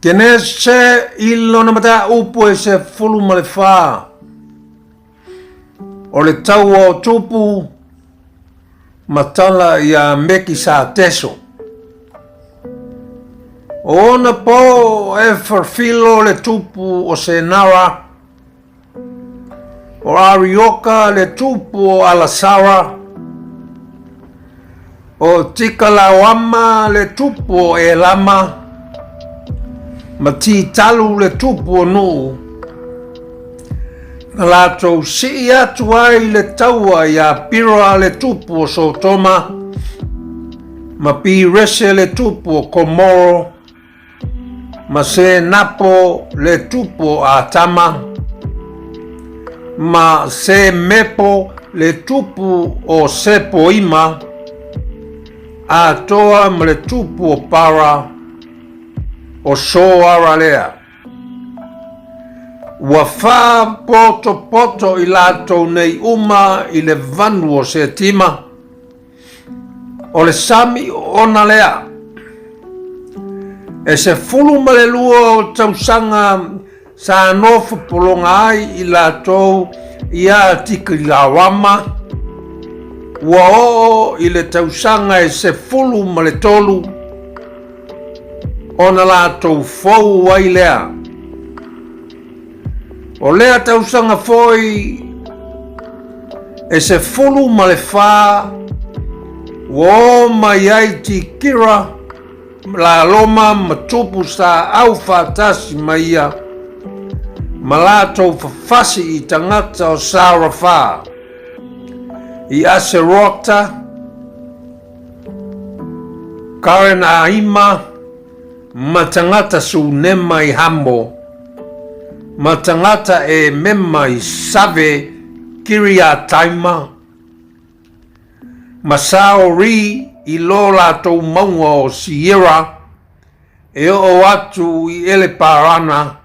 Kenese i lona mataupu e 14, o le taua o Tupu ma tala iā Mekisateso. O ona po e farafilo le tupu o Senara, o Arioka le tupu o Alasara, o Tikalaoama le tupu o Elama, ma Titalu le tupu o Nuu. Na latou sii atu ai le taua iā Pira le tupu o Sotoma, ma Pirese le tupu o Komoro, ma Senapo le tupu o Atama, ma Semepo le tupu o Sepoima, atoa ma le tupu o Para, o Soara lea. Ua faapotopoto i latou nei uma i le vanu o Setima, o le sami ona lea. E 12 o tausaga sa nofo pologa ai i latou iā Tikilawama, ua oo i le tausaga e 13 ona latou fou ai lea. O lea tausaga foi e 14 ua o mai ai Tikira Laloma ma tupu sa au faatasi ma ia, ma latou fafasi i tagata o Sarafa, i Aserota, Karenaima, ma tagata Sunema i Hamo, ma tagata e mema i Save Kiriataima, ma Saori i lo latou mauga o Siera, e oo atu i Eleparana,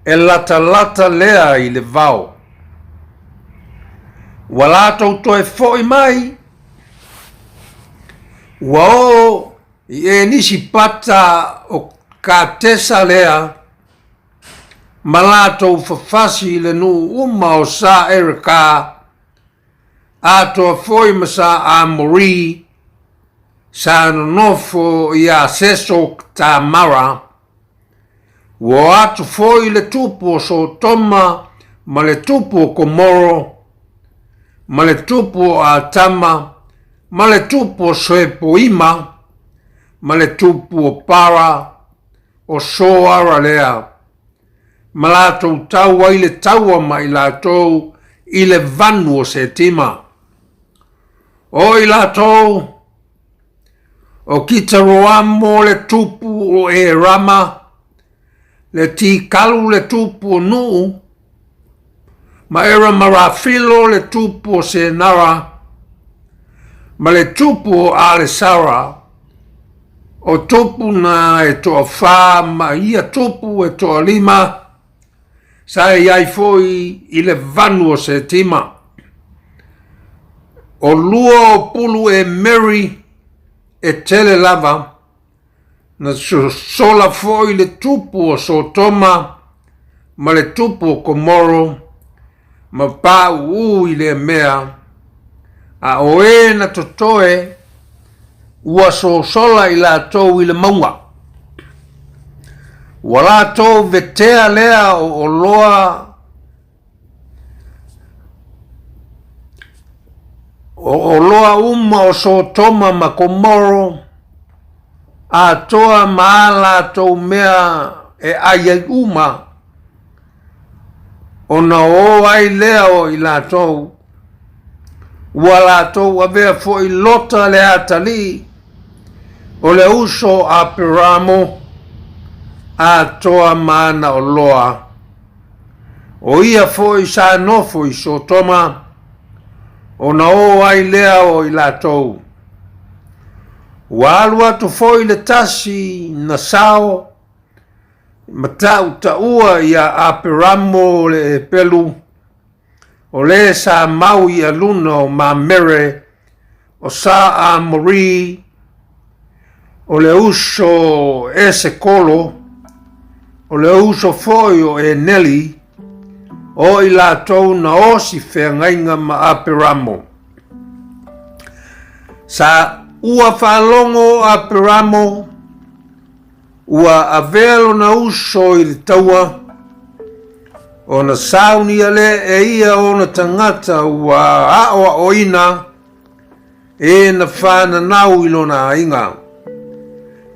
e latalata lea i le vao. Ua latou toe foi mai, ua oo i Enisipata o Katesa lea, ma latou fafasi i le nuu uma o Sa Ereka, atoa foi ma sa Amori, sa nonofo iā Seso Tamara, ua o atu foi le tupu o Sotoma ma le tupu o Komoro, ma le tupu o Atama, ma le tupu o Sepoima, ma le tupu o Para, o Soara lea, ma latou tau ai le taua ma i latou i le vanu o Setima. O i latou, o Kitaroamo le tupu o Erama, le Tikalu le tupu o Nuu, ma Eramarafilo le tupu o Senara, ma le tupu o Alesara, o tupu na e toafa ma ia tupu e toalima, sa i ai foi i le vanu o Setima. O lua o pulu e Meri e tele lava, Na sola foi le tupu o Sotoma ma le tupu o Komoro ma paʻuʻu i lea mea, a o e na totoe ua sosola i latou i le mauga. Ua latou vetea lea o oloa O oloa uma o Sotoma ma Komoro, atoa ma a latou mea e ʻai ai uma, ona ō ai lea o i latou. Ua latou avea foi Lota le atalii, o le uso o Aperamo, atoa ma ana oloa. O ia foi sa nofo i Sotoma, ona ō ai lea o i latou. Ua alu atu foi le tasi na sao ma taʻutaʻua iā Aperamo le epelu, o le sa mau i aluna o Mamere. o Sa Amori, o le uso o Esekolo, o le uso foi o Eneli, o i latou na osi feagaiga ma Aperamo. Sa ua faalogo o Aperamo ua avea lona uso i le taua, ona saunia lea e ia ona tagata ua aoaoina e na fananau i lona aiga,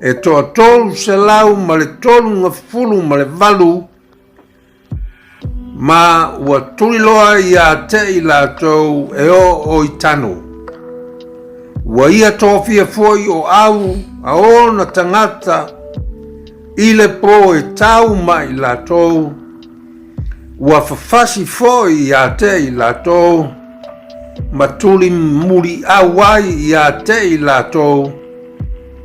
e 338, ma ua tuliloa ia te i latou e oo i Tanu. Ua ia tofia foi o au a ona tagata i le po e tau mai latou, ua fafasi foi ia te i latou, ma tuli muliau ai ia te i latou,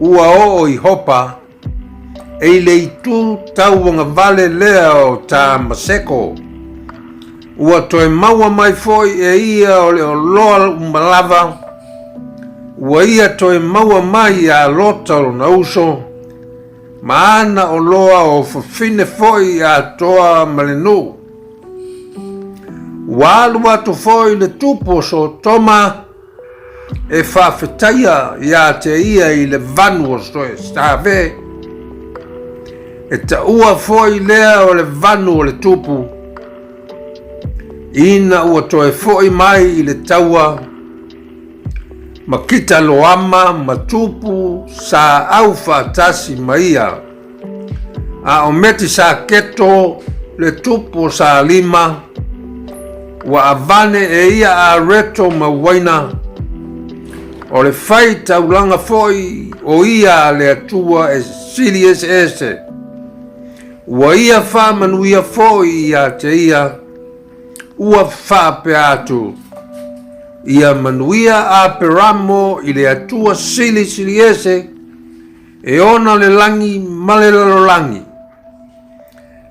ua oo i Hopa, e i le itu tauagavale lea o Tamaseko. Ua toe maua mai foi e ia o le oloa uma lava, ua ia toe maua mai iā Lota lona uso, ma ana oloa o fafine foi atoa ma le nuu. Ua alu atu foi le tupu o Sotoma e faafetaia ia te ia i le vanu o Save, e taua foi lea o le vanu o le tupu, ina ua toe foi mai i le taua ma Kitaloama ma tupu sa au faatasi ma ia. A o Metisaketo le tupu o Salima, ua avane e ia areto ma uaina, o le fai taulaga foi o ia a le Atua e sili eseese. Ua ia faamanuia foi ia te ia, ua faapea atu, Ia manuia Aperamo i le Atua Silisili Ese, e ona le lagi ma le lalolagi.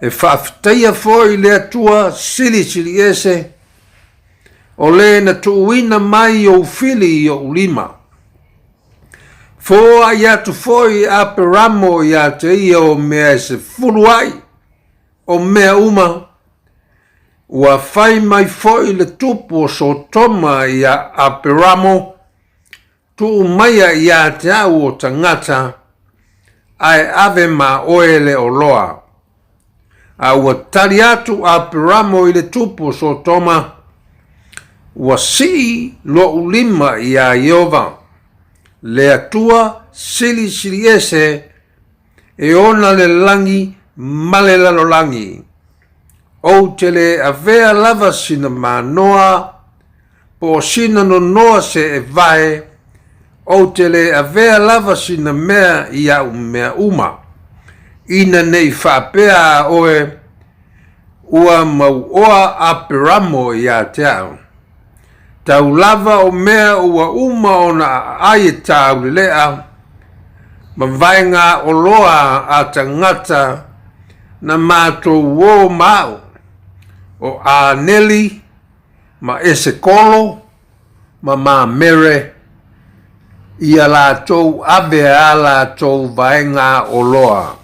E faafetaia foi le Atua Silisili Ese, o le na tuuina mai ou fili i ou lima. Foai atu foi Aperamo ia te ia o mea e sefulu ai, o mea uma, ua fai mai foi le tupu o Sotoma ia Aperamo, Tuu maia ia te au o tagata, ae ave ma oe le oloa. A ua tali atu Aperamo i le tupu o Sotoma, Ua sii loʻu lima iā Ieova, le Atua Silisiliese, e ona le lagi ma le lalolagi. Ou te le avea lava sina manoa po o sina nonoa se e vae, ou te le avea lava sina mea i aʻu mea uma, ina nei faapea a oe, ua mauoa Aperamo ia te au. Tau lava o mea ua uma ona aai e tāulelea, ma vaega oloa a tagata na matou ō ma aʻu, o Aneli, ma Esekolo, ma Mamere, ia latou ave a latou vaega oloa.